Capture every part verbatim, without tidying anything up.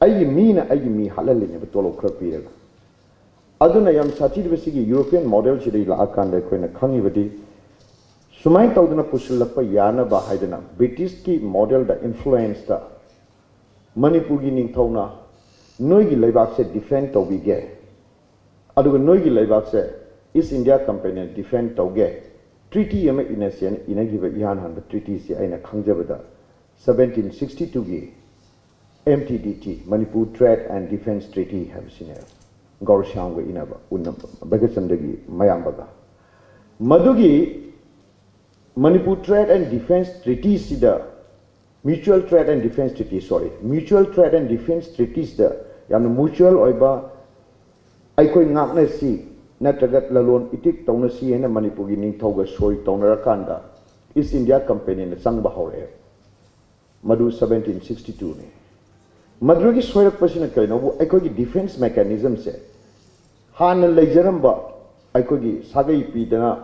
ꯑꯩꯒꯤ ꯃꯤꯅ ꯑꯩꯒꯤ ꯃꯤ ꯍꯥꯠꯍꯜꯂꯤꯅꯦꯕ ꯇꯣꯂꯣꯞ ꯈꯔ ꯄꯤꯔꯒ꯫ ꯑꯗꯨꯅ ꯌꯥꯝ ꯁꯥꯊꯤꯔꯤꯕꯁꯤꯒꯤ ꯌꯨꯔꯣꯄꯤꯌꯟ ꯃꯣꯗꯦꯜꯁꯤꯗ ꯂꯥꯛꯑꯀꯥꯟꯗ ꯑꯩꯈꯣꯏꯅ ꯈꯪꯉꯤꯕꯗꯤ, ꯁꯨꯃꯥꯏꯅ ꯇꯧꯗꯅ ꯄꯨꯁꯤꯜꯂꯛꯄ ꯌꯥꯅꯕ ꯍꯥꯏꯗꯅ ꯕ꯭ꯔꯤꯇꯤꯁꯀꯤ ꯃꯣꯗꯦꯜꯗ ꯏꯟꯐ꯭ꯂꯨꯌꯦꯟꯁꯇ ꯃꯅꯤꯄꯨꯔꯒꯤ ꯅꯤꯡꯊꯧꯅ ꯅꯣꯏꯒꯤ ꯂꯩꯕꯥꯛꯁꯦ ꯗꯤꯐꯦꯟ ꯇꯧꯕꯤꯒꯦ, ꯑꯗꯨꯒ ꯅꯣꯏꯒꯤ ꯂꯩꯕꯥꯛꯁꯦ ꯏꯁ ꯏꯟꯗꯤꯌꯥ ꯀꯝꯄꯦꯅꯤꯅ ꯗꯤꯐꯦꯟ ꯇꯧꯒꯦ, ꯇ꯭ꯔꯤꯇꯤ ꯑꯃ ꯏꯅꯁꯦꯅ ꯏꯅꯈꯤꯕ ꯏꯍꯥꯟ ꯍꯥꯟꯕ ꯇ꯭ꯔꯤꯇꯤꯁꯤ ꯑꯩꯅ ꯈꯪꯖꯕꯗ ꯁꯕꯦꯟꯇꯤꯟ ꯁꯤꯛꯁꯇꯤ ꯇꯨꯒꯤ M T D T, Manipur Trade and Defence Treaty ꯍꯥꯏꯕꯁꯤꯅꯦ, ꯒꯧꯔꯁ꯭ꯌꯥꯝꯒ ꯏꯅꯕ, ꯎꯅꯕ, ꯚꯒꯠꯆꯟꯗ꯭ꯔꯒꯤ ꯃꯌꯥꯝꯕꯒ꯫ ꯃꯗꯨꯒꯤ Manipur Trade and Defence Treatyꯁꯤꯗ, Mutual Trade and Defence Treaty, sorry, Mutual Trade and Defence Treatyꯁꯤꯗ ꯌꯥꯝꯅ ꯃ꯭ꯌꯨꯆꯨꯋꯦꯜ ꯑꯣꯏꯕ, ꯑꯩꯈꯣꯏ ꯉꯥꯛꯅꯁꯤ ꯅꯠꯇ꯭ꯔꯒ ꯂꯂꯣꯟ ꯏꯇꯤꯛ ꯇꯧꯅꯁꯤ ꯍꯥꯏꯅ ꯃꯅꯤꯄꯨꯔꯒꯤ ꯅꯤꯡꯊꯧꯒ ꯁꯣꯏ ꯇꯧꯅꯔꯀꯥꯟꯗ ꯏꯁ ꯏꯟꯗꯤꯌꯥ ꯀꯝꯄꯦꯅꯤꯅ ꯆꯪꯕ ꯍꯧꯔꯛꯑꯦ꯫ ꯃꯗꯨ ꯁꯕꯦꯟꯇꯤꯟ ꯁꯤꯛꯁꯇꯤ ꯇꯨꯅꯤ꯫ ꯃꯗꯨꯗꯒꯤ ꯁꯣꯏꯔꯛꯄꯁꯤꯅ ꯀꯩꯅꯣꯕꯨ, ꯑꯩꯈꯣꯏꯒꯤ ꯗꯤꯐꯦꯟꯁ ꯃꯦꯀꯥꯅꯤꯖꯝꯁꯦ ꯍꯥꯟꯅ ꯂꯩꯖꯔꯝꯕ, ꯑꯩꯈꯣꯏꯒꯤ ꯁꯥꯒꯩ ꯄꯤꯗꯅ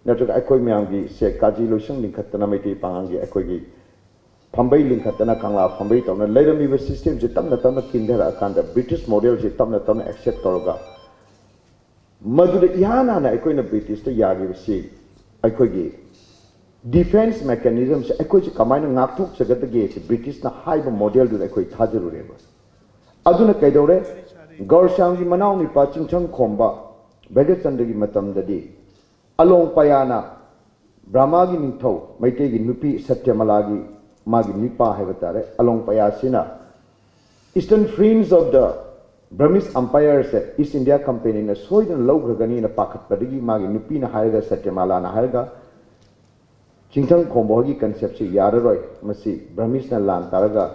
ꯅꯠꯇ꯭ꯔꯒ ꯑꯩꯈꯣꯏ ꯃꯌꯥꯝꯒꯤ ꯁꯦ ꯀꯥꯖꯤ ꯂꯣꯏꯁꯪ ꯂꯤꯡꯈꯠꯇꯅ ꯃꯩꯇꯩ ꯄꯥꯉꯜꯒꯤ ꯑꯩꯈꯣꯏꯒꯤ ꯐꯝꯕꯩ ꯂꯤꯡꯈꯠꯇꯅ ꯀꯪꯂꯥ ꯐꯝꯕꯩ ꯇꯧꯅ ꯂꯩꯔꯝꯃꯤꯕ ꯁꯤꯁꯇꯦꯝꯁꯦ ꯇꯞꯅ ꯇꯞꯅ ꯀꯤꯟꯊꯔꯛꯑꯀꯥꯟꯗ ꯕ꯭ꯔꯤꯇꯤꯁ ꯃꯣꯗꯦꯜꯁꯦ ꯇꯞꯅ ꯇꯞꯅ ꯑꯦꯛꯁꯦꯞ ꯇꯧꯔꯒ ꯃꯗꯨꯗ ꯏꯍꯥꯟ ꯍꯥꯟꯅ ꯑꯩꯈꯣꯏꯅ ꯕ꯭ꯔꯤꯇꯤꯁꯇ ꯌꯥꯈꯤꯕꯁꯤ ꯑꯩꯈꯣꯏꯒꯤ ꯗꯤꯐꯦꯟꯁ ꯃꯦꯀꯥꯅꯤꯖꯝꯁꯦ ꯑꯩꯈꯣꯏꯁꯦ ꯀꯃꯥꯏꯅ ꯉꯥꯛꯊꯣꯛꯆꯒꯗꯒꯦ ꯁꯤ ꯕ꯭ꯔꯤꯇꯤꯁꯅ ꯍꯥꯏꯕ ꯃꯣꯗꯦꯜꯗꯨꯗ ꯑꯩꯈꯣꯏ ꯊꯥꯖꯔꯨꯔꯦꯕ꯫ ꯑꯗꯨꯅ ꯀꯩꯗꯧꯔꯦ? ꯒꯧꯔꯁ꯭ꯌꯥꯝꯒꯤ ꯃꯅꯥꯎ ꯅꯤꯄꯥ ꯆꯤꯡꯊꯪ ꯈꯣꯝꯕ ꯚꯒꯠꯆꯟꯗ꯭ꯔꯒꯤ ꯃꯇꯝꯗꯗꯤ ꯑꯂꯣꯡ ꯄꯌꯥꯅ ꯕ꯭ꯔꯍꯃꯥꯒꯤ ꯅꯤꯡꯊꯧ ꯃꯩꯇꯩꯒꯤ ꯅꯨꯄꯤ ꯁꯇ꯭ꯌꯃꯂꯥꯒꯤ ꯃꯥꯒꯤ ꯅꯤꯄꯥ ꯍꯥꯏꯕ ꯇꯥꯔꯦ, ꯑꯂꯣꯡ ꯄꯌꯥꯁꯤꯅ Eastern Fringe of the Burmese Empireꯁꯦ ꯏꯁ ꯏꯟꯗꯤꯌꯥ ꯀꯝꯄꯦꯅꯤꯅ ꯁꯣꯏꯗꯅ ꯂꯧꯈ꯭ꯔꯒꯅꯤꯅ ꯄꯥꯈꯠꯄꯗꯒꯤ ꯃꯥꯒꯤ ꯅꯨꯄꯤꯅ ꯍꯥꯏꯔꯒ, ꯁꯇ꯭ꯌꯃꯥꯂꯥꯅ ꯍꯥꯏꯔꯒ, ꯆꯤꯡꯊꯪ ꯈꯣꯝꯕ ꯍꯣꯏꯒꯤ ꯀꯟꯁꯦꯞꯁꯦ ꯌꯥꯔꯔꯣꯏ, ꯃꯁꯤ ꯕ꯭ꯔꯃꯤꯁꯅ ꯂꯥꯟ ꯇꯥꯔꯒ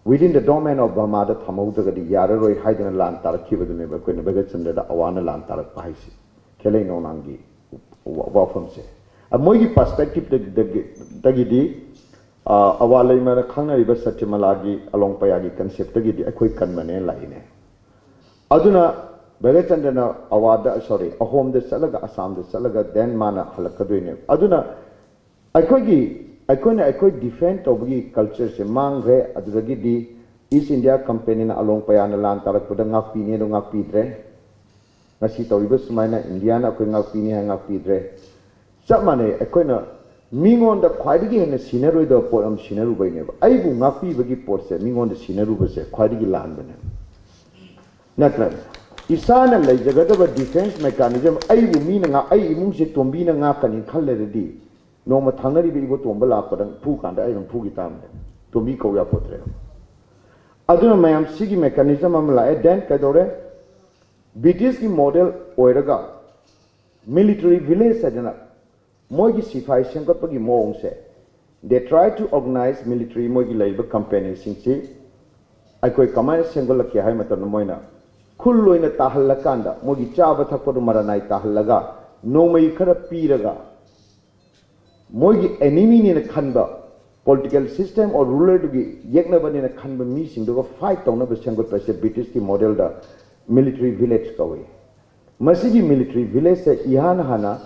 within the domain of Burmaꯗ ꯊꯝꯍꯧꯗ꯭ꯔꯒꯗꯤ ꯌꯥꯔꯔꯣꯏ ꯍꯥꯏꯗꯅ ꯂꯥꯟ ꯇꯥꯔꯛꯈꯤꯕꯗꯨꯅꯦꯕ ꯑꯩꯈꯣꯏꯅ ꯚꯒꯠꯆꯟꯗ꯭ꯔꯗ ꯑꯋꯥꯅ ꯂꯥꯟ ꯇꯥꯔꯛꯄ ꯍꯥꯏꯁꯦ, ꯈꯦꯂꯩ ꯅꯣꯡꯅꯥꯡꯒꯤ ꯋꯥ- ꯋꯥꯐꯝꯁꯦ꯫ ꯑ, ꯃꯣꯏꯒꯤ ꯄꯔꯁꯄꯦꯛꯇꯤꯞꯇꯒꯤꯗꯤ, ꯑ, ꯑꯋꯥ ꯂꯩꯃꯅ ꯈꯪꯅꯔꯤꯕ ꯁꯇ꯭ꯌꯃꯂꯥꯒꯤ ꯑꯂꯣꯡ ꯄꯌꯥꯒꯤ ꯀꯟꯁꯦꯞꯇꯒꯤꯗꯤ ꯑꯩꯈꯣꯏ ꯀꯟꯕꯅꯦ ꯂꯥꯛꯏꯅꯦ꯫ ꯑꯗꯨꯅ ꯚꯒꯠꯆꯟꯗ꯭ꯔꯅ ꯑꯋꯥꯗ, ꯁꯣꯔꯤ, ꯑꯍꯣꯝꯗ ꯆꯠꯂꯒ, ꯑꯁꯥꯝꯗ ꯆꯠꯂꯒ then ꯃꯥꯅ ꯍꯜꯂꯛꯀꯗꯣꯏꯅꯦ꯫ ꯑꯗꯨꯅ ꯑꯩꯈꯣꯏꯒꯤ, ꯑꯩꯈꯣꯏꯅ ꯑꯩꯈꯣꯏ ꯗꯤꯐꯦꯟ ꯇꯧꯕꯒꯤ ꯀꯜꯆꯔꯁꯦ ꯃꯥꯡꯈ꯭ꯔꯦ꯫ ꯑꯗꯨꯗꯒꯤꯗꯤ East India Companyꯅ ꯑꯂꯣꯡ ꯄꯌꯥꯅ ꯂꯥꯟ ꯇꯥꯔꯛꯄꯗ ꯉꯥꯛꯄꯤꯅꯤ ꯑꯗꯣ ꯉꯥꯛꯄꯤꯗ꯭ꯔꯦ꯫ ꯉꯁꯤ ꯇꯧꯔꯤꯕ ꯁꯨꯃꯥꯏꯅ ꯏꯟꯗꯤꯌꯥꯅ ꯑꯩꯈꯣꯏ ꯉꯥꯛꯄꯤꯅꯤ ꯍꯥꯏ ꯉꯥꯛꯄꯤꯗ꯭ꯔꯦ꯫ ꯆꯞ ꯃꯥꯟꯅꯩ꯫ ꯑꯩꯈꯣꯏꯅ ꯃꯤꯉꯣꯟꯗ ꯈ꯭ꯋꯥꯏꯗꯒꯤ ꯍꯦꯟꯅ ꯁꯤꯟꯅꯔꯣꯏꯗꯕ ꯄꯣꯠ ꯑꯃ ꯁꯤꯟꯅꯔꯨꯕꯩꯅꯦꯕ꯫ ꯑꯩꯕꯨ ꯉꯥꯛꯄꯤꯕꯒꯤ ꯄꯣꯠꯁꯦ ꯃꯤꯉꯣꯟꯗ ꯁꯤꯟꯅꯔꯨꯕꯁꯦ ꯈ꯭ꯋꯥꯏꯗꯒꯤ ꯂꯥꯟꯕꯅꯦꯕ꯫ ꯅꯠꯇ꯭ꯔꯅꯦ? ꯏꯁꯥꯅ ꯂꯩꯖꯒꯗꯕ defence mechanism, ꯑꯩꯕꯨ ꯃꯤꯅ ꯉꯥꯛ-, ꯑꯩ ꯏꯃꯨꯡꯁꯦ ꯇꯣꯝꯕꯤꯅ ꯉꯥꯛꯀꯅꯤ ꯈꯜꯂꯦꯔꯗꯤ, ꯅꯣꯡꯃ ꯊꯪꯅꯔꯤꯕ ꯏꯕꯣꯇꯣꯝꯕ ꯂꯥꯛꯄꯗ ꯐꯨ ꯀꯥꯟꯗ ꯑꯩ ꯑꯗꯨꯝ ꯐꯨꯈꯤ ꯇꯥꯕꯅꯦ꯫ ꯇꯣꯝꯕꯤ ꯀꯧ ꯌꯥꯄꯣꯠꯇ꯭ꯔꯦꯕ꯫ ꯑꯗꯨꯅ ꯃꯌꯥꯝ ꯁꯤꯒꯤ mechanism ꯑꯃ ꯂꯥꯛꯑꯦ꯫ Then ꯀꯩꯗꯧꯔꯦ? Britishꯀꯤ model ꯑꯣꯏꯔꯒ military village ꯍꯥꯏꯗꯅ ꯃꯣꯏꯒꯤ ꯁꯤꯐꯥꯏ ꯁꯦꯝꯒꯠꯄꯒꯤ ꯃꯑꯣꯡꯁꯦ, they try to organize military, ꯃꯣꯏꯒꯤ ꯂꯩꯔꯤꯕ companyꯁꯤꯡꯁꯤ ꯑꯩꯈꯣꯏ ꯀꯃꯥꯏꯅ ꯁꯦꯝꯒꯠꯂꯛꯀꯦ ꯍꯥꯏꯕ ꯃꯇꯝꯗ ꯃꯣꯏꯅ ꯈꯨꯜ ꯑꯣꯏꯅ ꯇꯥꯍꯜꯂꯀꯥꯟꯗ ꯃꯣꯏꯒꯤ ꯆꯥꯕ ꯊꯛꯄꯗꯨ ꯃꯔꯥꯅꯥꯏ ꯇꯥꯍꯜꯂꯒ ꯅꯣꯡꯃꯩ ꯈꯔ ꯄꯤꯔꯒ ꯃꯣꯏꯒꯤ enemyꯅꯦꯅ ꯈꯟꯕ political system or rulerꯗꯨꯒꯤ ꯌꯦꯛꯅꯕꯅꯦꯅ ꯈꯟꯕ ꯃꯤꯁꯤꯡꯗꯨꯒ fight ꯇꯧꯅꯕ ꯁꯦꯝꯒꯠꯄꯁꯦ Britishꯀꯤ modelꯗ military village ꯀꯧꯏ꯫ ꯃꯁꯤꯒꯤ military villageꯁꯦ ꯏꯍꯥꯟ ꯍꯥꯟꯅ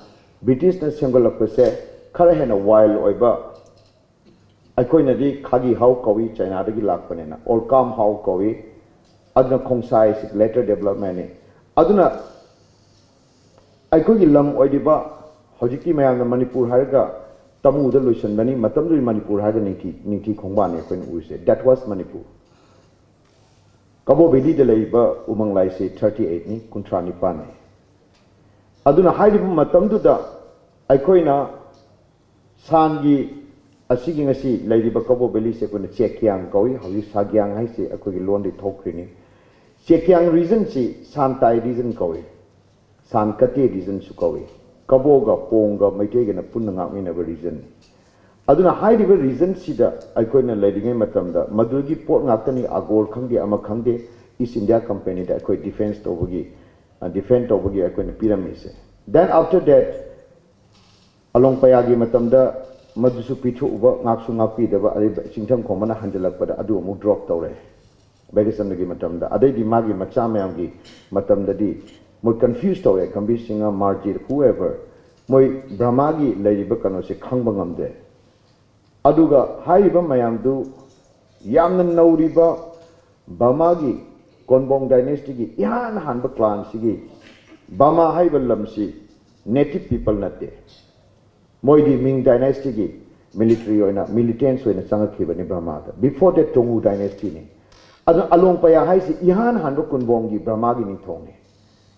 Britishꯅ ꯁꯦꯝꯒꯠꯂꯛꯄꯁꯦ ꯈꯔ ꯍꯦꯟꯅ wild ꯑꯣꯏꯕ, ꯑꯩꯈꯣꯏꯅꯗꯤ ꯈꯥꯒꯤ ꯍꯥꯎ ꯀꯧꯏ, ꯆꯥꯏꯅꯥꯗꯒꯤ ꯂꯥꯛꯄꯅꯤꯅ, ꯑꯣꯔꯀꯥꯝ ꯍꯥꯎ ꯀꯧꯏ, ꯑꯗꯨꯅ ꯈꯣꯡꯁꯥꯏꯁꯤ later developmentꯅꯤ꯫ ꯑꯗꯨꯅ ꯑꯩꯈꯣꯏꯒꯤ ꯂꯝ ꯑꯣꯏꯔꯤꯕ, ꯍꯧꯖꯤꯛꯇꯤ ꯃꯌꯥꯝꯅ ꯃꯅꯤꯄꯨꯔ ꯍꯥꯏꯔꯒ ꯇꯃꯨꯗ ꯂꯣꯏꯁꯤꯟꯕꯅꯤ, ꯃꯇꯝꯗꯨꯒꯤ ꯃꯅꯤꯄꯨꯔ ꯍꯥꯏꯔꯒ ꯅꯤꯡꯊꯤ, ꯅꯤꯡꯊꯤ ꯈꯣꯡꯕꯥꯟꯅꯤ ꯑꯩꯈꯣꯏꯅ ꯎꯔꯤꯁꯦ, that was ꯃꯅꯤꯄꯨꯔ꯫ ꯀꯕꯣ ꯚꯦꯂꯤꯗ ꯂꯩꯔꯤꯕ ꯎꯃꯪ ꯂꯥꯏꯁꯤ thirty eightꯅꯤ, ꯀꯨꯟꯊ꯭ꯔꯥ ꯅꯤꯄꯥꯟꯅꯤ꯫ ꯑꯗꯨꯅ ꯍꯥꯏꯔꯤꯕ ꯃꯇꯝꯗꯨꯗ ꯑꯩꯈꯣꯏꯅ ꯁꯥꯟꯒꯤ, ꯑꯁꯤꯒꯤ ꯉꯁꯤ ꯂꯩꯔꯤꯕ ꯀꯕꯣ ꯚꯦꯂꯤꯁꯦ ꯑꯩꯈꯣꯏꯅ ꯆꯦꯛꯀꯤꯌꯥꯡ ꯀꯧꯏ, ꯍꯧꯖꯤꯛ ꯁꯥꯒꯤꯌꯥꯡ ꯍꯥꯏꯁꯤ ꯑꯩꯈꯣꯏꯒꯤ ꯂꯣꯟꯗꯒꯤ ꯊꯣꯛꯈ꯭ꯔꯤꯅꯤ꯫ ꯆꯦꯛꯀꯤꯌꯥꯡ regionꯁꯤ ꯁꯥꯟ ꯇꯥꯏ region ꯀꯧꯏ꯫ ꯁꯥꯟ ꯀꯇꯦ regionꯁꯨ ꯀꯧꯏ꯫ ꯀꯕꯣꯒ ꯄꯣꯡꯒ ꯃꯩꯇꯩꯒꯅ ꯄꯨꯟꯅ ꯉꯥꯛꯃꯤꯟꯅꯕ regionꯅꯤ꯫ ꯑꯗꯨꯅ ꯍꯥꯏꯔꯤꯕ regionꯁꯤꯗ ꯑꯩꯈꯣꯏꯅ ꯂꯩꯔꯤꯉꯩ ꯃꯇꯝꯗ ꯃꯗꯨꯒꯤ ꯄꯣꯠ ꯉꯥꯛꯇꯅꯤ, ꯑꯒꯣꯔ ꯈꯪꯗꯦ ꯑꯃ ꯈꯪꯗꯦ, East India Companyꯗ ꯑꯩꯈꯣꯏ defence ꯇꯧꯕꯒꯤ, ꯑ, defend ꯇꯧꯕꯒꯤ ꯑꯩꯈꯣꯏꯅ ꯄꯤꯔꯝꯃꯤꯁꯦ꯫ Then after that, ꯑꯂꯣꯡ ꯄꯌꯥꯒꯤ ꯃꯇꯝꯗ ꯃꯗꯨꯁꯨ ꯄꯤꯊꯣꯛꯎꯕ, ꯉꯥꯛꯁꯨ ꯉꯥꯛꯄꯤꯗꯕ, ꯑꯗꯩ ꯆꯤꯡꯊꯝ ꯈꯣꯝꯕꯅ ꯍꯟꯖꯤꯜꯂꯛꯄꯗ ꯑꯗꯨ ꯑꯃꯨꯛ drop ꯇꯧꯔꯦ꯫ ꯚꯩꯒ꯭ꯌꯥꯆꯟꯗ꯭ꯔꯒꯤ ꯃꯇꯝꯗ, ꯑꯗꯩꯗꯤ ꯃꯥꯒꯤ ꯃꯆꯥ ꯃꯌꯥꯝꯒꯤ ꯃꯇꯝꯗꯗꯤ ꯃꯣꯏ confuse ꯇꯧꯔꯦ, ꯒꯝꯚꯤꯔ ꯁꯤꯡꯍ, ꯃꯥꯔꯖꯤꯠ, whoever, ꯃꯣꯏ ꯕ꯭ꯔꯍꯃꯥꯒꯤ ꯂꯩꯔꯤꯕ ꯀꯩꯅꯣꯁꯦ ꯈꯪꯕ ꯉꯝꯗꯦ꯫ ꯑꯗꯨꯒ ꯍꯥꯏꯔꯤꯕ ꯃꯌꯥꯝꯗꯨ ꯌꯥꯝꯅ ꯅꯧꯔꯤꯕ, ꯕꯔꯃꯥꯒꯤ ꯀꯣꯟꯕꯣꯡ ꯗꯥꯏꯅꯦꯁꯇꯤꯒꯤ ꯏꯍꯥꯟ ꯍꯥꯟꯕ ꯀ꯭ꯂꯥꯟꯁꯤꯒꯤ, ꯕꯔꯃꯥ ꯍꯥꯏꯕ ꯂꯝꯁꯤ ꯅꯦꯇꯤꯚ ꯄꯤꯄꯜ ꯅꯠꯇꯦ꯫ ꯃꯣꯏꯗꯤ ꯃꯤꯡ ꯗꯥꯏꯅꯦꯁꯇꯤꯒꯤ ꯃꯤꯂꯤꯇꯔꯤ ꯑꯣꯏꯅ, ꯃꯤꯂꯤꯇꯦꯟꯁ ꯑꯣꯏꯅ ꯆꯪꯉꯛꯈꯤꯕꯅꯤ ꯕꯔꯃꯥꯗ꯫ Before that, ꯇꯣꯉꯨ ꯗꯥꯏꯅꯦꯁꯇꯤꯅꯤ꯫ ꯑꯗꯨ ꯑꯂꯣꯡ ꯄꯌꯥ ꯍꯥꯏꯁꯤ ꯏꯍꯥꯟ ꯍꯥꯟꯕ ꯀꯨꯟꯕꯣꯡꯒꯤ ꯕꯔꯃꯥꯒꯤ ꯅꯤꯡꯊꯧꯅꯤ꯫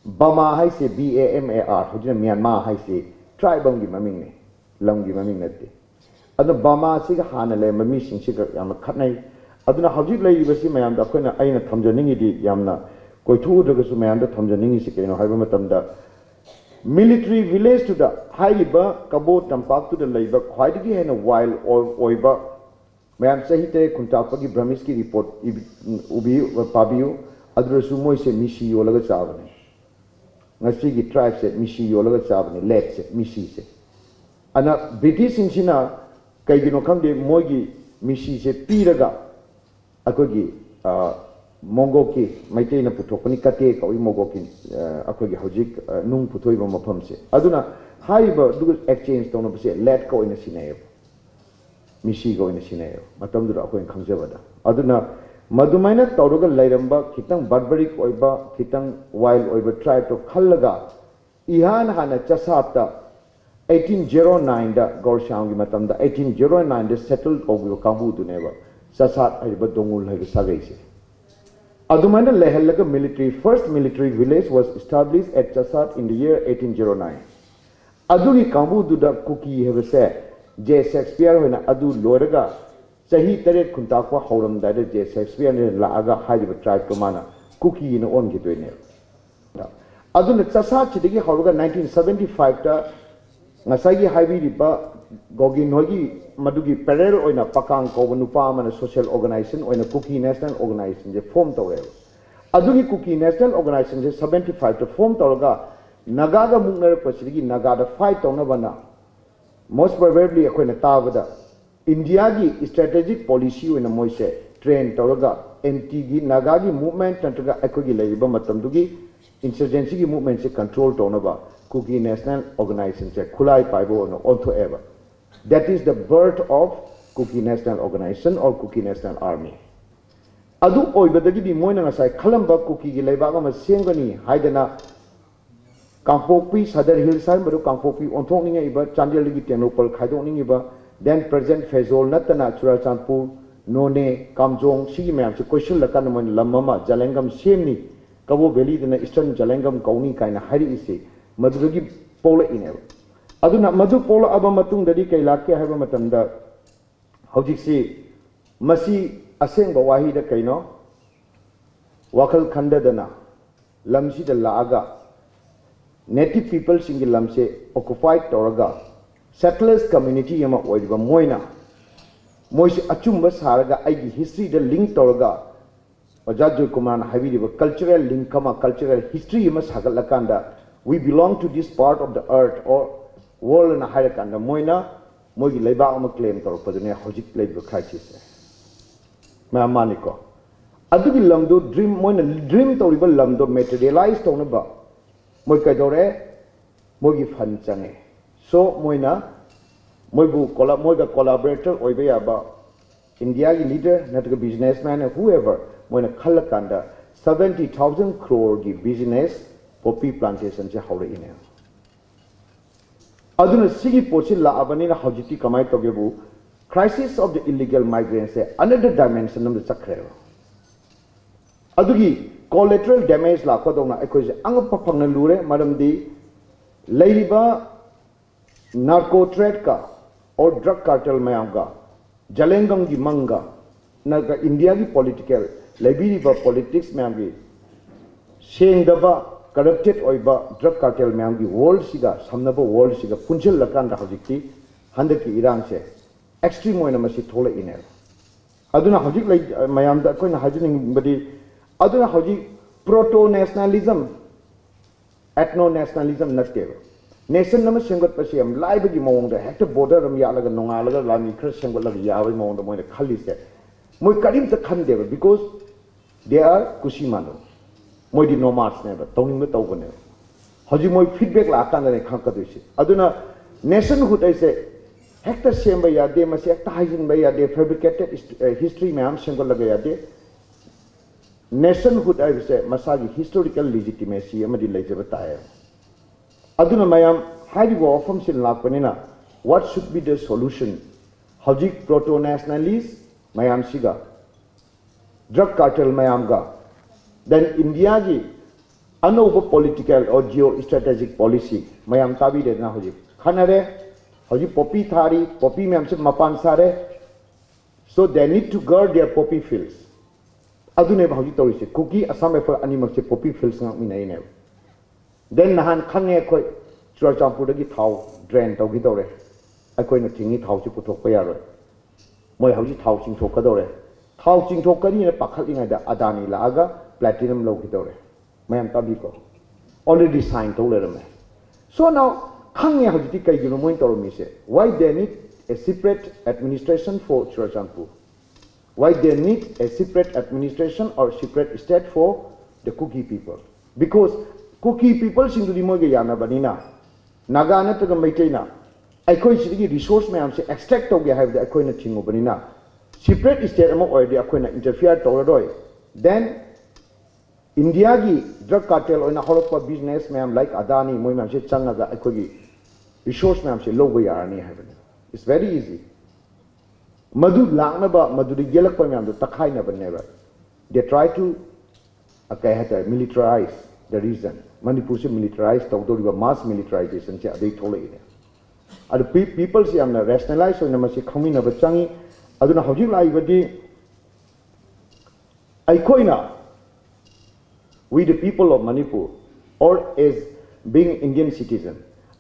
ꯕꯃꯥ ꯍꯥꯏꯁꯤ, B A M A R, ꯍꯧꯖꯤꯛꯅ ꯃ꯭ꯌꯥꯟꯃꯥ ꯍꯥꯏꯁꯤ ꯇ꯭ꯔꯥꯏꯕ ꯑꯃꯒꯤ ꯃꯃꯤꯡꯅꯤ, ꯂꯝꯒꯤ ꯃꯃꯤꯡ ꯅꯠꯇꯦ꯫ ꯑꯗꯨꯅ ꯕꯃꯥꯁꯤꯒ ꯍꯥꯟꯅ ꯂꯩꯔꯝꯕ ꯃꯤꯁꯤꯡꯁꯤꯒ ꯌꯥꯝꯅ ꯈꯠꯅꯩ꯫ ꯑꯗꯨꯅ ꯍꯧꯖꯤꯛ ꯂꯩꯔꯤꯕꯁꯤ ꯃꯌꯥꯝꯗ ꯑꯩꯈꯣꯏꯅ, ꯑꯩꯅ ꯊꯝꯖꯅꯤꯡꯉꯤꯗꯤ, ꯌꯥꯝꯅ ꯀꯣꯏꯊꯣꯛꯎꯗ꯭ꯔꯒꯁꯨ ꯃꯌꯥꯝꯗ ꯊꯝꯖꯅꯤꯡꯉꯤꯁꯤ ꯀꯩꯅꯣ ꯍꯥꯏꯕ ꯃꯇꯝꯗ, ꯃꯤꯂꯤꯇꯔꯤ ꯚꯤꯂꯦꯖꯇꯨꯗ, ꯍꯥꯏꯔꯤꯕ ꯀꯕꯣ ꯇꯝꯄꯥꯛꯇꯨꯗ ꯂꯩꯕ ꯈ꯭ꯋꯥꯏꯗꯒꯤ ꯍꯦꯟꯅ ꯋꯥꯏꯜ ꯑꯣꯏꯕ, ꯃꯌꯥꯝ ꯆꯍꯤ ꯇꯔꯦꯠ ꯈꯨꯟꯇꯥꯛꯄꯒꯤ ꯕ꯭ꯔꯃꯤꯁꯀꯤ ꯔꯤꯄꯣꯔꯠ ꯏꯕꯤ-, ꯎꯕꯤꯌꯨ, ꯄꯥꯕꯤꯌꯨ꯫ ꯑꯗꯨꯗꯁꯨ ꯃꯣꯏꯁꯦ ꯃꯤꯁꯤ ꯌꯣꯜꯂꯒ ꯆꯥꯕꯅꯤ꯫ ꯉꯁꯤꯒꯤ ꯇ꯭ꯔꯥꯏꯕꯁꯦ ꯃꯤꯁꯤ ꯌꯣꯜꯂꯒ ꯆꯥꯕꯅꯤ, ꯂꯦꯠꯁꯦ, ꯃꯤꯁꯤꯁꯦ꯫ ꯑꯗꯨꯅ ꯕ꯭ꯔꯤꯇꯤꯁꯁꯤꯡꯁꯤꯅ ꯀꯩꯒꯤꯅꯣ ꯈꯪꯗꯦ, ꯃꯣꯏꯒꯤ ꯃꯤꯁꯤꯁꯦ ꯄꯤꯔꯒ ꯑꯩꯈꯣꯏꯒꯤ, ꯑ, ꯃꯣꯡꯒꯣꯛꯀꯤ, ꯃꯩꯇꯩꯅ ꯄꯨꯊꯣꯛꯄꯅꯤ, ꯀꯇꯦ ꯀꯧꯏ ꯃꯣꯡꯒꯣꯛꯀꯤ, ꯑ, ꯑꯩꯈꯣꯏꯒꯤ ꯍꯧꯖꯤꯛ, ꯑ, ꯅꯨꯡ ꯄꯨꯊꯣꯛꯏꯕ ꯃꯐꯝꯁꯦ꯫ ꯑꯗꯨꯅ ꯍꯥꯏꯔꯤꯕ ꯑꯗꯨꯒ ꯑꯦꯛꯆꯦꯟꯖ ꯇꯧꯅꯕꯁꯦ ꯂꯦꯠꯀ ꯑꯣꯏꯅ ꯁꯤꯟꯅꯩꯌꯦꯕ, ꯃꯤꯁꯤꯒ ꯑꯣꯏꯅ ꯁꯤꯟꯅꯩꯌꯦꯕ ꯃꯇꯝꯗꯨꯗ ꯑꯩꯈꯣꯏꯅ ꯈꯪꯖꯕꯗ꯫ ꯑꯗꯨꯅ ꯃꯗꯨꯃꯥꯏꯅ ꯇꯧꯔꯒ ꯂꯩꯔꯝꯕ ꯈꯤꯇꯪ ꯕꯥꯔꯕꯔꯤꯛ ꯑꯣꯏꯕ, ꯈꯤꯇꯪ ꯋꯥꯏꯜ ꯑꯣꯏꯕ ꯇ꯭ꯔꯥꯏꯕꯇꯣ ꯈꯜꯂꯒ ꯏꯍꯥꯟ ꯍꯥꯟꯅ ꯆꯁꯥꯠꯇ eighteen zero nineꯗ, ꯒꯧꯔꯁ꯭ꯌꯥꯝꯒꯤ ꯃꯇꯝꯗ eighteen zero nineꯗ ꯁꯦꯇꯜ ꯇꯧꯈꯤꯕ ꯀꯥꯡꯕꯨꯗꯨꯅꯦꯕ ꯆꯁꯥꯠ ꯍꯥꯏꯔꯤꯕ ꯗꯣꯉꯨꯜ ꯍꯥꯏꯕ ꯁꯥꯒꯩꯁꯦ꯫ ꯑꯗꯨꯃꯥꯏꯅ ꯂꯩꯍꯜꯂꯒ military, first military village was established at Chasat in the year eighteen zero nine꯫ ꯑꯗꯨꯒꯤ ꯀꯥꯡꯕꯨꯗꯨꯗ ꯀꯨꯀꯤ ꯍꯥꯏꯕꯁꯦ ꯖꯦ ꯁꯦꯛꯁꯄꯤꯌꯔ ꯍꯣꯏꯅ ꯑꯗꯨ ꯂꯣꯏꯔꯒ ꯆꯍꯤ ꯇꯔꯦꯠ ꯈꯨꯟꯇꯥꯛꯄ ꯍꯧꯔꯝꯗꯥꯏꯗ ꯖꯦ ꯁꯦꯛꯁꯄꯤꯌꯔꯅ ꯂꯥꯛꯑꯒ ꯍꯥꯏꯔꯤꯕ ꯇ꯭ꯔꯥꯏꯕꯇꯣ ꯃꯥꯅ ꯀꯨꯀꯤꯅ ꯑꯣꯟꯈꯤꯗꯣꯏꯅꯦꯕ꯫ ꯑꯗꯨꯅ ꯆꯁꯥꯠꯁꯤꯗꯒꯤ ꯍꯧꯔꯒ nineteen seventy fiveꯇ ꯉꯁꯥꯏꯒꯤ ꯍꯥꯏꯕꯤꯔꯤꯕ ꯒꯣꯒꯤꯟ ꯍꯣꯏꯒꯤ ꯃꯗꯨꯒꯤ parallel ꯑꯣꯏꯅ ꯄꯀꯥꯡ ꯀꯧꯕ ꯅꯨꯄꯥ ꯑꯃꯅ social organization ꯑꯣꯏꯅ ꯀꯨꯀꯤ ꯅꯦꯁꯅꯦꯜ ꯑꯣꯔꯒꯅꯥꯏꯖꯦꯁꯟꯁꯦ ꯐꯣꯝ ꯇꯧꯔꯛꯑꯦꯕ꯫ ꯑꯗꯨꯒꯤ ꯀꯨꯀꯤ ꯅꯦꯁꯅꯦꯜ ꯑꯣꯔꯒꯅꯥꯏꯖꯦꯁꯟꯁꯦ seventy fiveꯇ ꯐꯣꯝ ꯇꯧꯔꯒ ꯅꯥꯒꯥꯒ ꯃꯨꯛꯅꯔꯛꯄꯁꯤꯗꯒꯤ ꯅꯥꯒꯥꯗ ꯐꯥꯏꯠ ꯇꯧꯅꯕꯅ, most probably ꯑꯩꯈꯣꯏꯅ ꯇꯥꯕꯗ, ꯏꯟꯗꯤꯌꯥꯒꯤ strategic policy ꯑꯣꯏꯅ ꯃꯣꯏꯁꯦ ꯇ꯭ꯔꯦꯟ ꯇꯧꯔꯒ ꯑꯦꯟꯇꯤꯒꯤ ꯅꯥꯒꯥꯒꯤ ꯃꯨꯚꯃꯦꯟꯠ ꯅꯠꯇ꯭ꯔꯒ ꯑꯩꯈꯣꯏꯒꯤ ꯂꯩꯔꯤꯕ ꯃꯇꯝꯗꯨꯒꯤ ꯏꯟꯁꯔꯖꯦꯟꯁꯤꯒꯤ ꯃꯨꯚꯃꯦꯟꯠꯁꯦ ꯀꯟꯇ꯭ꯔꯣꯜ ꯇꯧꯅꯕ ꯀꯨꯀꯤ ꯅꯦꯁꯅꯦꯜ ꯑꯣꯔꯒꯅꯥꯏꯖꯦꯁꯟꯁꯦ ꯈꯨꯠꯂꯥꯏ ꯄꯥꯏꯕ ꯑꯣꯏꯅ ꯑꯣꯟꯊꯣꯛꯑꯦꯕ꯫ That is the birth of Kuki National Organization or Kuki National Army꯫ ꯑꯗꯨ ꯑꯣꯏꯕꯗꯒꯤꯗꯤ ꯃꯣꯏꯅ ꯉꯁꯥꯏ ꯈꯜꯂꯝꯕ ꯀꯨꯀꯤꯒꯤ ꯂꯩꯕꯥꯛ ꯑꯃ ꯁꯦꯝꯒꯅꯤ ꯍꯥꯏꯗꯅ ꯀꯥꯡꯄꯣꯛꯄꯤ, ꯁꯗꯔ ꯍꯤꯜꯁ ꯍꯥꯏꯔꯝꯕꯗꯨ ꯀꯥꯡꯄꯣꯛꯄꯤ ꯑꯣꯟꯊꯣꯛꯅꯤꯡꯉꯛꯏꯕ, ꯆꯥꯟꯗꯦꯜꯗꯒꯤ ꯇꯦꯡꯅꯧꯄꯜ ꯈꯥꯏꯗꯣꯛꯅꯤꯡꯉꯤꯕ, then present ꯐꯦꯖꯣꯜ ꯅꯠꯇꯅ ꯆꯨꯔꯥꯆꯥꯟꯄꯨꯔ, ꯅꯣꯅꯦ, ꯀꯥꯝꯖꯣꯡ, ꯁꯤꯒꯤ ꯃꯌꯥꯝꯁꯦ ꯀꯣꯏꯁꯤꯜꯂꯀꯥꯟꯗ ꯃꯣꯏꯅ ꯂꯝ ꯑꯃ ꯖꯂꯦꯡꯒꯝ ꯁꯦꯝꯅꯤ, ꯀꯕꯣ ꯚꯦꯂꯤꯗꯅ ꯏꯁꯇꯔꯟ ꯖꯂꯦꯡꯒꯝ ꯀꯧꯅꯤ ꯀꯥꯏꯅ ꯍꯥꯏꯔꯛꯏꯁꯤ ꯃꯗꯨꯗꯒꯤ ꯄꯣꯛꯂꯛꯏꯅꯦꯕ꯫ ꯑꯗꯨꯅ ꯃꯗꯨ ꯄꯣꯛꯂꯛꯑꯕ ꯃꯇꯨꯡꯗꯗꯤ ꯀꯩ ꯂꯥꯛꯀꯦ ꯍꯥꯏꯕ ꯃꯇꯝꯗ, ꯍꯧꯖꯤꯛꯁꯤ ꯃꯁꯤ ꯑꯁꯦꯡꯕ ꯋꯥꯍꯩꯗ ꯀꯩꯅꯣ, ꯋꯥꯈꯜ ꯈꯟꯗꯗꯅ ꯂꯝꯁꯤꯗ ꯂꯥꯛꯑꯒ native peopleꯁꯤꯡꯒꯤ ꯂꯝꯁꯦ occupied ꯇꯧꯔꯒ settlers community ꯑꯃ ꯑꯣꯏꯔꯤꯕ ꯃꯣꯏꯅ, ꯃꯣꯏꯁꯤ ꯑꯆꯨꯝꯕ ꯁꯥꯔꯒ ꯑꯩꯒꯤ historyꯗ link ꯇꯧꯔꯒ ꯑꯣꯖꯥ ꯖꯣꯏꯀꯨꯃꯥꯔꯅ ꯍꯥꯏꯕꯤꯔꯤꯕ cultural link ꯑꯃ, cultural history ꯑꯃ ꯁꯥꯒꯠꯂꯀꯥꯟꯗ, "We belong to this part of the earth or world" ꯑꯅ ꯍꯥꯏꯔꯀꯥꯟꯗ ꯃꯣꯏꯅ ꯃꯣꯏꯒꯤ ꯂꯩꯕꯥꯛ ꯑꯃ claim ꯇꯧꯔꯛꯄꯗꯨꯅꯦ ꯍꯧꯖꯤꯛ ꯂꯩꯔꯤꯕ crisisꯁꯦ꯫ ꯃꯌꯥꯝ ꯃꯥꯅꯤꯀꯣ꯫ ꯑꯗꯨꯒꯤ ꯂꯝꯗꯣ dream, ꯃꯣꯏꯅ dream ꯇꯧꯔꯤꯕ ꯂꯝꯗꯣ materialize ꯇꯧꯅꯕ ꯃꯣꯏ ꯀꯩꯗꯧꯔꯦ? ꯃꯣꯏꯒꯤ fund ꯆꯪꯉꯦ꯫ So ꯃꯣꯏꯅ ꯃꯣꯏꯕꯨ colla-, ꯃꯣꯏꯒ collaborator ꯑꯣꯏꯕ ꯌꯥꯕ Indiaꯒꯤ leader ꯅꯠꯇ꯭ꯔꯒ businessman, whoever, ꯃꯣꯏꯅ ꯈꯜꯂꯀꯥꯟꯗ seventy thousand croreꯒꯤ business poppy plantationꯁꯦ ꯍꯧꯔꯛꯏꯅꯦ꯫ ꯑꯗꯨꯅ ꯁꯤꯒꯤ ꯄꯣꯠꯁꯤ ꯂꯥꯛꯑꯕꯅꯤꯅ ꯍꯧꯖꯤꯛꯇꯤ ꯀꯃꯥꯏꯅ ꯇꯧꯒꯦꯕꯨ, crisis of the illegal migrantꯁꯦ another dimension ꯑꯃꯗ ꯆꯠꯈ꯭ꯔꯦꯕ꯫ ꯑꯗꯨꯒꯤ collateral damage ꯂꯥꯛꯄꯗꯧꯅ ꯑꯩꯈꯣꯏꯁꯦ ꯑꯉꯛꯄ ꯐꯪꯅ ꯂꯨꯔꯦ꯫ ꯃꯔꯝꯗꯤ ꯂꯩꯔꯤꯕ narco tradeꯀ or drug cartel ꯃꯌꯥꯝꯒ, ꯖꯂꯦꯡꯒꯝꯒꯤ ꯃꯪꯒ, ꯅꯠꯇ꯭ꯔꯒ Indiaꯒꯤ political, ꯂꯩꯕꯤꯔꯤꯕ politics ꯃꯌꯥꯝꯒꯤ ꯁꯦꯡꯗꯕ, corrupted ꯑꯣꯏꯕ drug cartel ꯃꯌꯥꯝꯒꯤ worldꯁꯤꯒ, ꯁꯝꯅꯕ worldꯁꯤꯒ ꯄꯨꯟꯁꯤꯜꯂꯀꯥꯟꯗ ꯍꯧꯖꯤꯛꯇꯤ ꯍꯟꯗꯛꯀꯤ ꯏꯔꯥꯡꯁꯦ extreme ꯑꯣꯏꯅ ꯃꯁꯤ ꯊꯣꯛꯂꯛꯏꯅꯦꯕ꯫ ꯑꯗꯨꯅ ꯍꯧꯖꯤꯛ ꯂꯩ-, ꯃꯌꯥꯝꯗ ꯑꯩꯈꯣꯏꯅ ꯍꯥꯏꯖꯅꯤꯡꯕꯗꯤ, ꯑꯗꯨꯅ ꯍꯧꯖꯤꯛ proto nationalism, ethno nationalism ꯅꯠꯇꯦꯕ꯫ Nation ꯑꯃ ꯁꯦꯝꯒꯠꯄꯁꯦ ꯌꯥꯝ ꯂꯥꯏꯕꯒꯤ ꯃꯑꯣꯡꯗ ꯍꯦꯛꯇ border ꯑꯃ ꯌꯥꯠꯂꯒ ꯅꯣꯡꯉꯥꯜꯂꯒ ꯂꯥꯟꯃꯤ ꯈꯔ ꯁꯦꯝꯒꯠꯂꯒ ꯌꯥꯕꯒꯤ ꯃꯑꯣꯡꯗ ꯃꯣꯏꯅ ꯈꯜꯂꯤꯁꯦ, ꯃꯣꯏ ꯀꯔꯤꯝꯇ ꯈꯟꯗꯦꯕ, because they are ꯀꯨꯁꯤ ꯃꯥꯅꯨ꯫ ꯃꯣꯏꯗꯤ nomadsꯅꯦꯕ, ꯇꯧꯅꯤꯡꯕ ꯇꯧꯕꯅꯦꯕ꯫ ꯍꯧꯖꯤꯛ ꯃꯣꯏ feedback ꯂꯥꯛꯑꯀꯥꯟꯗꯅꯦ ꯈꯪꯉꯛꯀꯗꯣꯏꯁꯦ꯫ ꯑꯗꯨꯅ nationhood ꯍꯥꯏꯁꯦ ꯍꯦꯛꯇ ꯁꯦꯝꯕ ꯌꯥꯗꯦ, ꯃꯁꯤ ꯍꯦꯛꯇ ꯍꯥꯏꯖꯤꯟꯕ ꯌꯥꯗꯦ, fabricated hist-, ꯑ, history ꯃꯌꯥꯝ ꯁꯦꯝꯒꯠꯂꯒ ꯌꯥꯗꯦ꯫ Nationhood ꯍꯥꯏꯕꯁꯦ ꯃꯁꯥꯒꯤ historical legitimacy ꯑꯃꯗꯤ ꯂꯩꯖꯕ ꯇꯥꯏ꯫ ꯑꯗꯨꯅ ꯃꯌꯥꯝ, ꯍꯥꯏꯔꯤꯕ ꯋꯥꯐꯝꯁꯤ ꯂꯥꯛꯄꯅꯤꯅ, what should be the solution? ꯍꯧꯖꯤꯛ proto nationalist ꯃꯌꯥꯝꯁꯤꯒ, drug cartel ꯃꯌꯥꯝꯒ, then ꯏꯟꯗꯤꯌꯥꯒꯤ ꯑꯅꯧꯕ political or geo strategic policy ꯃꯌꯥꯝ ꯇꯥꯕꯤꯔꯦꯗꯅ꯫ ꯍꯧꯖꯤꯛ ꯈꯟꯅꯔꯦ, ꯍꯧꯖꯤꯛ poppy ꯊꯥꯔꯤ, poppy ꯃꯌꯥꯝꯁꯦ ꯃꯄꯥꯟ ꯁꯥꯔꯦ, so they need to guard their poppy fields꯫ ꯑꯗꯨꯅꯦꯕ ꯍꯧꯖꯤꯛ ꯇꯧꯔꯤꯁꯦ꯫ ꯀꯨꯀꯤ, ꯑꯁꯥꯝ ꯔꯥꯏꯐꯜ ꯑꯅꯤꯃꯛꯁꯦ poppy fields ꯉꯥꯛꯃꯤꯟꯅꯩꯅꯦꯕ꯫ Then ꯅꯍꯥꯟ ꯈꯪꯉꯦ ꯑꯩꯈꯣꯏ ꯆꯨꯔꯆꯥꯟꯄꯨꯔꯗꯒꯤ ꯊꯥꯎ drain ꯇꯧꯈꯤꯗꯧꯔꯦ꯫ ꯑꯩꯈꯣꯏꯅ ꯊꯤꯡꯉꯤ, ꯊꯥꯎꯁꯤ ꯄꯨꯊꯣꯛꯄ ꯌꯥꯔꯣꯏ꯫ ꯃꯣꯏ ꯍꯧꯖꯤꯛ ꯊꯥꯎ ꯆꯤꯡꯊꯣꯛꯀꯗꯧꯔꯦ꯫ ꯊꯥꯎ ꯆꯤꯡꯊꯣꯛꯀꯅꯤꯅ ꯄꯥꯈꯠꯂꯤꯉꯩꯗ ꯑꯗꯥꯅꯤ ꯂꯥꯛꯑꯒ platinum ꯂꯧꯈꯤꯗꯧꯔꯦ꯫ ꯃꯌꯥꯝ ꯇꯥꯕꯤꯀꯣ? Already sign ꯇꯧ ꯂꯩꯔꯝꯃꯦ꯫ So now, ꯈꯪꯉꯦ ꯍꯧꯖꯤꯛꯇꯤ ꯀꯩꯒꯤꯅꯣ ꯃꯣꯏꯅ ꯇꯧꯔꯝꯃꯤꯁꯦ꯫ Why they need a separate administration for Churachandpur? Why they need a separate administration or separate state for the Kuki people? Because Kuki people ꯁꯤꯡꯗꯨꯗꯤ ꯃꯣꯏꯒ ꯌꯥꯅꯕꯅꯤꯅ, ꯅꯥꯒꯥ ꯅꯠꯇ꯭ꯔꯒ ꯃꯩꯇꯩꯅ ꯑꯩꯈꯣꯏ ꯁꯤꯗꯒꯤ resource ꯃꯌꯥꯝꯁꯦ extract ꯇꯧꯒꯦ ꯍꯥꯏꯕꯗ ꯑꯩꯈꯣꯏꯅ ꯊꯤꯡꯉꯨꯕꯅꯤꯅ, separate state ꯑꯃ ꯑꯣꯏꯔꯗꯤ ꯑꯩꯈꯣꯏꯅ interfere ꯇꯧꯔꯔꯣꯏ꯫ Then ꯏꯟꯗꯤꯌꯥꯒꯤ drug cartel ꯑꯣꯏꯅ ꯍꯧꯔꯛꯄ business ꯃꯌꯥꯝ like ꯑꯗꯥꯅꯤ, ꯃꯣꯏ ꯃꯌꯥꯝꯁꯦ ꯆꯪꯉꯒ ꯑꯩꯈꯣꯏꯒꯤ resource ꯃꯌꯥꯝꯁꯦ ꯂꯧꯕ ꯌꯥꯔꯅꯤ ꯍꯥꯏꯕꯅꯤ꯫ It's very easy꯫ ꯃꯗꯨ ꯂꯥꯛꯅꯕ, ꯃꯗꯨꯗ ꯌꯦꯜꯂꯛꯄ ꯃꯌꯥꯝꯗꯣ ꯇꯛꯈꯥꯏꯅꯕꯅꯦꯕ꯫ They try to, ꯑ, ꯀꯩ ꯍꯥꯏꯇꯥꯔꯦ, militarize the region꯫ ꯃꯅꯤꯄꯨꯔꯁꯦ militarize ꯇꯧꯗꯧꯔꯤꯕ, mass militarizationꯁꯦ ꯑꯗꯩ ꯊꯣꯛꯂꯛꯏꯅꯦ꯫ ꯑꯗꯨ ꯄꯤ-, peopleꯁꯦ ꯌꯥꯝꯅ rationalize ꯑꯣꯏꯅ ꯃꯁꯤ ꯈꯪꯃꯤꯟꯅꯕ ꯆꯪꯉꯤ꯫ ꯑꯗꯨꯅ ꯍꯧꯖꯤꯛ ꯂꯥꯛꯏꯕꯗꯤ ꯑꯩꯈꯣꯏꯅ, we the people of Manipur, or as being Indian citizen,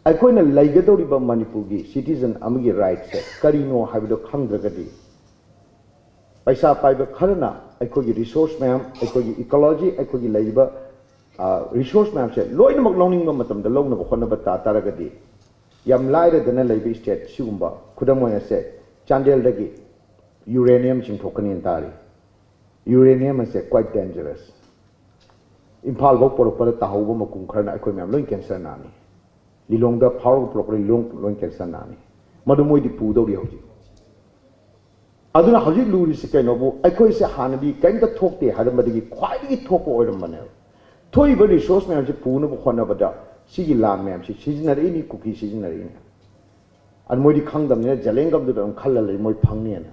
ꯑꯩꯈꯣꯏꯅ ꯂꯩꯒꯗꯧꯔꯤꯕ ꯃꯅꯤꯄꯨꯔꯒꯤ citizen ꯑꯃꯒꯤ rightꯁꯦ ꯀꯔꯤꯅꯣ ꯍꯥꯏꯕꯗꯣ ꯈꯪꯗ꯭ꯔꯒꯗꯤ, ꯄꯩꯁꯥ ꯄꯥꯏꯕ ꯈꯔꯅ ꯑꯩꯈꯣꯏꯒꯤ resource ꯃꯌꯥꯝ, ꯑꯩꯈꯣꯏꯒꯤ ecology, ꯑꯩꯈꯣꯏꯒꯤ ꯂꯩꯔꯤꯕ, ꯑ, resource ꯃꯌꯥꯝꯁꯦ ꯂꯣꯏꯅꯃꯛ ꯂꯧꯅꯤꯡꯕ ꯃꯇꯝꯗ ꯂꯧꯅꯕ ꯍꯣꯠꯅꯕ ꯇꯥ ꯇꯥꯔꯒꯗꯤ, ꯌꯥꯝ ꯂꯥꯏꯔꯗꯅ ꯂꯩꯕ state ꯁꯤꯒꯨꯝꯕ, ꯈꯨꯗꯝ ꯑꯣꯏꯅ ꯁꯦ, ꯆꯥꯟꯗꯦꯜꯗꯒꯤ uranium ꯆꯤꯡꯊꯣꯛꯀꯅꯤꯅ ꯇꯥꯔꯤ꯫ Uranium ꯑꯁꯦ quite dangerous꯫ ꯏꯝꯐꯥꯜ ꯐꯥꯎ ꯄꯨꯔꯛꯄꯗ ꯇꯥꯍꯧꯕ ꯃꯀꯨꯝ ꯈꯔꯅ ꯑꯩꯈꯣꯏ ꯃꯌꯥꯝ ꯂꯣꯏ cancer ꯅꯥꯅꯤ꯫ ꯂꯤꯂꯣꯡꯗ ꯐꯥꯎꯔꯒ ꯄꯨꯔꯛꯄꯗ ꯂꯤꯂꯣꯡ ꯂꯣꯏ cancer ꯅꯥꯅꯤ꯫ ꯃꯗꯨ ꯃꯣꯏꯗꯤ ꯄꯨꯗꯧꯔꯤ ꯍꯧꯖꯤꯛ꯫ ꯑꯗꯨꯅ ꯍꯧꯖꯤꯛ ꯂꯨꯔꯤꯁꯤ ꯀꯩꯅꯣꯕꯨ, ꯑꯩꯈꯣꯏꯁꯦ ꯍꯥꯟꯅꯗꯤ ꯀꯔꯤꯝꯇ ꯊꯣꯛꯇꯦ ꯍꯥꯏꯔꯝꯕꯗꯒꯤ ꯈ꯭ꯋꯥꯏꯗꯒꯤ ꯊꯣꯛꯄ ꯑꯣꯏꯔꯝꯕꯅꯦꯕ꯫ ꯊꯣꯛꯏꯕ ꯔꯤꯁꯣꯔꯁ ꯃꯌꯥꯝꯁꯤ ꯄꯨꯅꯕ ꯍꯣꯠꯅꯕꯗ ꯁꯤꯒꯤ ꯂꯥꯟ ꯃꯌꯥꯝꯁꯤ ꯁꯤꯖꯤꯟꯅꯔꯛꯏꯅꯤ, ꯀꯨꯀꯤ ꯁꯤꯖꯤꯟꯅꯔꯛꯏꯅꯤ꯫ ꯑꯗꯨ ꯃꯣꯏꯗꯤ ꯈꯪꯗꯕꯅꯤꯅ ꯖꯦꯂꯦꯡꯒꯝꯗꯨꯗ ꯑꯗꯨꯝ ꯈꯜꯂ ꯂꯩ, ꯃꯣꯏ ꯐꯪꯅꯤꯅ꯫